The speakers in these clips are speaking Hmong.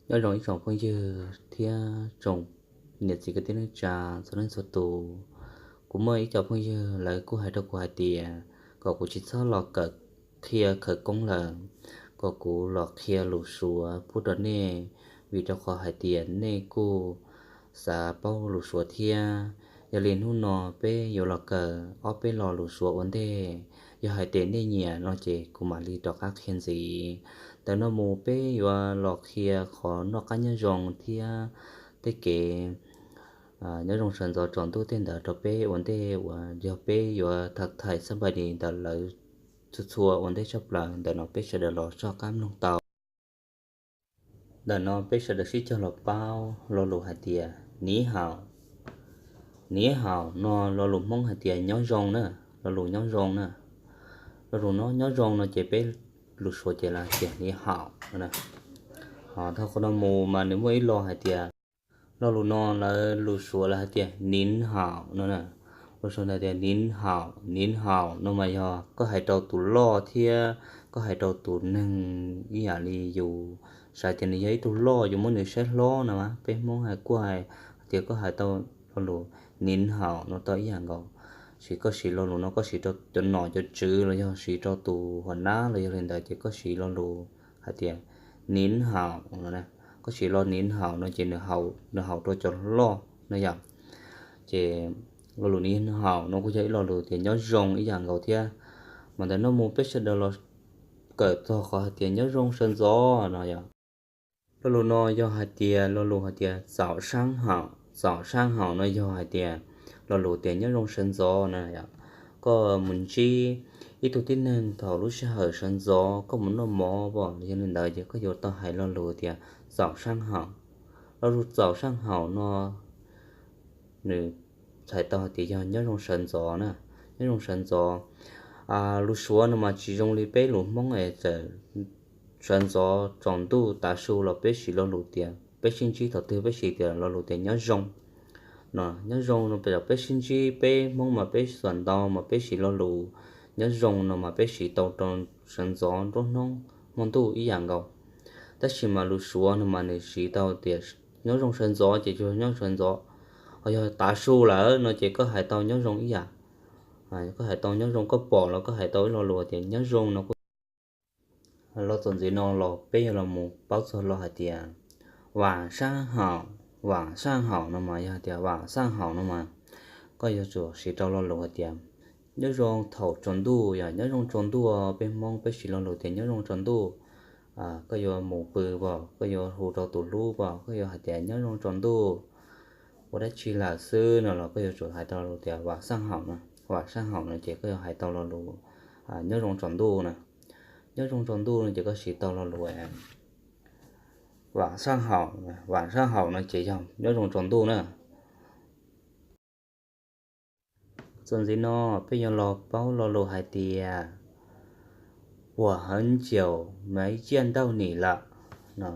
Nyob zoo ib tsoom phooj ywg thiab tsoom niam txiv kwv tij neej tsa txhua leej txhua tus. Kuv muaj ib co phooj ywg lawv kuj hais rau kuv hais tias kom kuv tsis txhob los kawm qhia khawv koob lawm, kom kuv los qhia lus Suav pub rau nej, vim rau qhov hais tias nej kuj xav paub lus Suav thiab. Yog li hnub no peb yuav los kawm ob peb lo lus Suav ua ntej, yog hais tias nej nyiam no ces kuv mam li rov qab qhia ntxiv. Ntawm no mus peb yuav los qhia qhov noj qab nyob zoo thiab tej kev nyob zoo sawv ntxov tsaus ntuj tej ntawd rau peb ua ntej uas yog peb yuav tham thaim xab npais dis ntawm lawv txhua txhua ua ntej tshaj plaws. Ntawm no peb sawv daws los soj qab mloog tau. Ntawm no peb sawv daws sib cog los paub lo lus hais tias niv haum. Niv haum no lo lus Hmoob hais tias nyob zoo na, lo lus nyob zoo na. Lo lus no nyob zoo no ces peb lus Suav ces lawv hais tias niv haum no. Ho dhau qhov no mus mas nws muaj ib lo hais tias, lo lus no lawv lus Suav lawv hais tias niv haum no na. Lus Suav hais tias niv haum, niv haum no mas yog koj hais rau tus loj thiab koj hais rau tus neeg ib yam li yus xav tias nws yog ib tug loj yus muab nws saib hlob no mas peb Hmoob hais kuj hais tias koj hais tau lo lus niv haum no tau ib yam nkaus. Sis koj siv lo lus no koj siv rau cov nom cov tswv los yog siv rau tus huam nab los yog li ntawd ces koj siv lo lus hais tias niv haum no. Koj siv lo niv haum no ces nws haum rau cov loj no yom. Ces lo lus niv haum no kuj yog ib lo lus tias nyob zoo ib yam nkaus thiab. Mas ntawm no mus peb sawv daws los kawm txog qhov hais tias nyob zoo sawv ntxov no yom. Lo lus no yog hais tias lo lus hais tias txaum saab haum, txaum saab haum no yog hais tias lo lus tias nyob zoo sawv ntxov na yom. Koj mus ntsib ib tug tib neeg thaum lub sij hawm sawv ntxov koj mus noj mov pom yog li ntawd ces koj yuav tau hais lo lus tias txaum saab haum. Lo lus txaum saab haum no nws txhais tau hais tias yog nyob zoo sawv ntxov na, nyob zoo sawv ntxov. Lus Suav no mas tsis zoo li peb lus Hmoob es txawm sawv ntxov tsaus ntuj tav su los peb siv lo lus tias peb sib ntsib thaum twg peb siv tias lo lus tias nyob zoo no. Nyob zoo no peb sib ntsib peb Hmoob mas peb xuas ntau mas peb siv lo lus nyob zoo no mas peb siv tau rau sawv ntxov nruab hnub hmo ntuj ib yam nkaus. Tab sis mas lus Suav no mas nws siv tau tias nyob zoo sawv ntxov ces yog nyob sawv ntxov, ho yog tav su lawm no ces koj hais tau nyob zoo ib yam. Koj hais tau nyob zoo, koj pom los koj hais tau ib lo lus tias nyob zoo no kuj. Los txuas ntxiv no los peb yuav los mus paub txog lo hais tias vam saab haum, vam saab haum no mas yog tias vam saab haum no mas koj yuav tsum siv rau lo lus hais tias nyob zoo thaum tsaus ntuj, yog nyob zoo tsaus ntuj, peb Hmoob peb siv lo lus tias nyob zoo tsaus ntuj. Koj yuav mus pw pom, koj yuav hu rau tus hlub pom, koj yuav hais tias nyob zoo tsaus ntuj. Ua dab tsi lawm xwb no los koj yuav tsum hais tau lo lus tias vam saab haum no, vam saab haum no ces koj yuav hais tau lo lus nyob zoo tsaus ntuj na. Nyob zoo tsaus ntuj no ces koj siv tau lo lus vam saab haum, vam saab haum no ces yog nyob zoo tsaus ntuj na. Txuas ntxiv no peb yuav los paub lo lus hais tias 我很久没见到你了 no.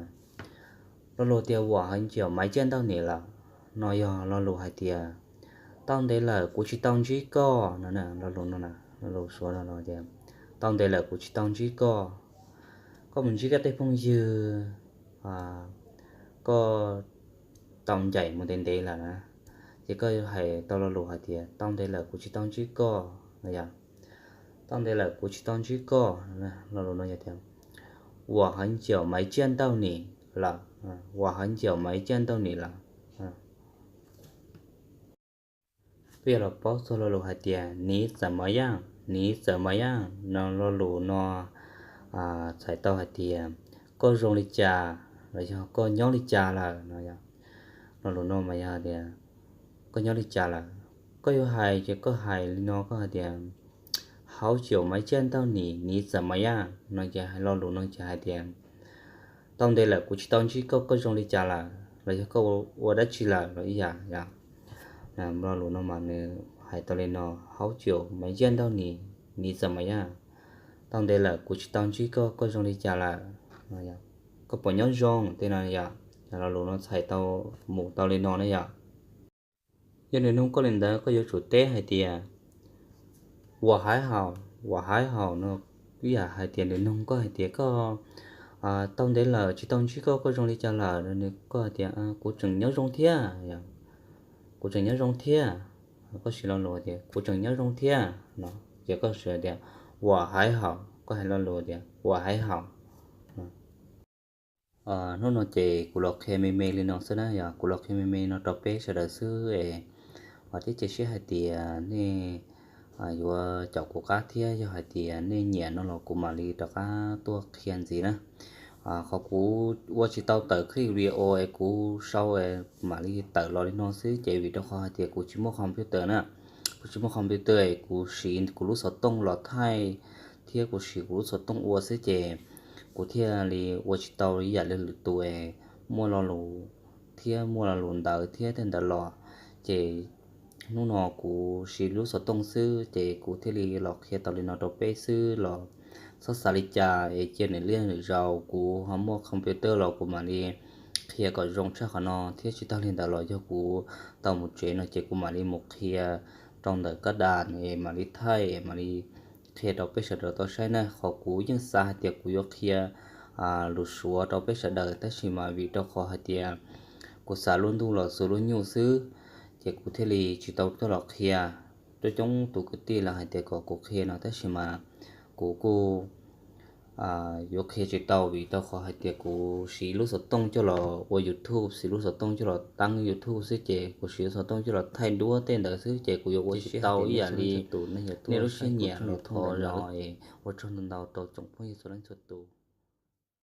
Lo lus tias 我很久没见到你了 no yog lo lus hais tias tau ntev lawm kuv tsis tau ntsib koj no. Lo lus no, lo lus Suav no tias tau ntev lawm kuv tsis tau ntsib koj. Koj mus ntsib koj tej phooj ywg, koj tau ncaim mus ntev ntev lawm na, ces koj yuav hais tau lo lus hais tias tau ntev lawm kuv tsis tau ntsib koj no yom. Tau ntev lawm kuv tsis tau ntsib koj. Lo lus no yog tias 我很久没见到你了, 我很久没见到你了. Peb yuav los paub txog lo lus hais tias 你怎么样, 你怎么样 no. Lo lus no txhais tau hais tias koj zoo li cas los yog koj nyob li cas lawm no. Lo lus no mas yog tias koj nyob li cas lawm. Koj yuav hais ces koj hais li no, koj hais tias 好久没见到你, 你怎么样 no ces lo lus no ces hais tias tau ntev lawm kuv tsis tau ntsib koj, koj zoo li cas lawm los yog koj ua dab tsi lawm los ib yam yom. Lo lus no mas nws hais tau li no, 好久没见到你, 你怎么样. Tau ntev lawm kuv tsis tau ntsib koj, koj zoo li cas lawm, koj puas nyob zoo tej no yom. Lo lus no txhais tau mus tau li no ne yom. Yog nws nug koj li ntawd koj yuav tsum teb hais tias 我还好, 我还好 no, ib yam hais tias nws nug koj hais tias koj tau ntev lawm tsis tau ntsib koj, koj zoo li cas lawm? Koj hais tias kuv tseem nyob zoo thiab, kuv tseem nyob zoo thiab. Koj siv lo lus tias kuv tseem nyob zoo thiab no, ces koj siv tias 我还好, koj hais lo lus tias 我还好. Hnub no ces kuv los qhia me me li no xwb na, yog kuv los qhia me me no rau peb sawv daws xwb es, thiab cia siab hais tias nej yuav caum kuv qab thiab, yog hais tias nej nyiam no los kuv mam li rov qab tuaj qhia ntxiv na. Qhov kuv ua tsis tau tawm clip video es kuv sau mam li tawm los li no xwb ces vim rau qhov hais tias kuv tsis muaj computer na. Kuv tsis muaj computer es kuv siv kuv lub xov tooj los thaij thiab kuv siv kuv lub xov tooj ua xwb ces kuv thiaj li ua tsis tau ib yam li lwm tus es muaj lo lus thiab muaj lo lus ntawv thiab tej ntawd los, ces hnub no kuv siv lub xov tooj xwb ces kuv thiaj li los qhia tau li no rau peb xwb los txhob xav li cas es cia nws liaj nws zaus, kuv ho muaj computer los kuv mam li qhia kom zoo tshaj qhov no thiab tsis tag li ntawd los yog kuv tau mus tsev no ces kuv mam li mus qhia rau ntawm kab das es mam li thaij es mam li qhia rau peb sawv daws tau saib na. Qhov kuv yeej xav hais tias kuv yuav qhia lus Suav rau peb sawv daws tab sis mas vim rau qhov hais tias kuv xav lub ntuj los txuas lub nyuj xwb, ces kuv thiaj li tsis tau tuaj los qhia. Coob coob tus kwv tij lawv hais tias kom kuv qhia no tab sis mas kuv kuj yuav qhia tsis tau vim rau qhov hais tias kuv siv lub xov tooj coj los ua YouTube, siv lub xov tooj coj los teeb YouTube xwb ces kuv siv lub xov tooj coj los thaij duab tej ntawd xwb ces kuv yuav ua tsis tau ib yam li nej lub siab nyiam los thov zam txim ua tsaug ntau ntau rau tsoom phooj ywg txhua leej txhua tus.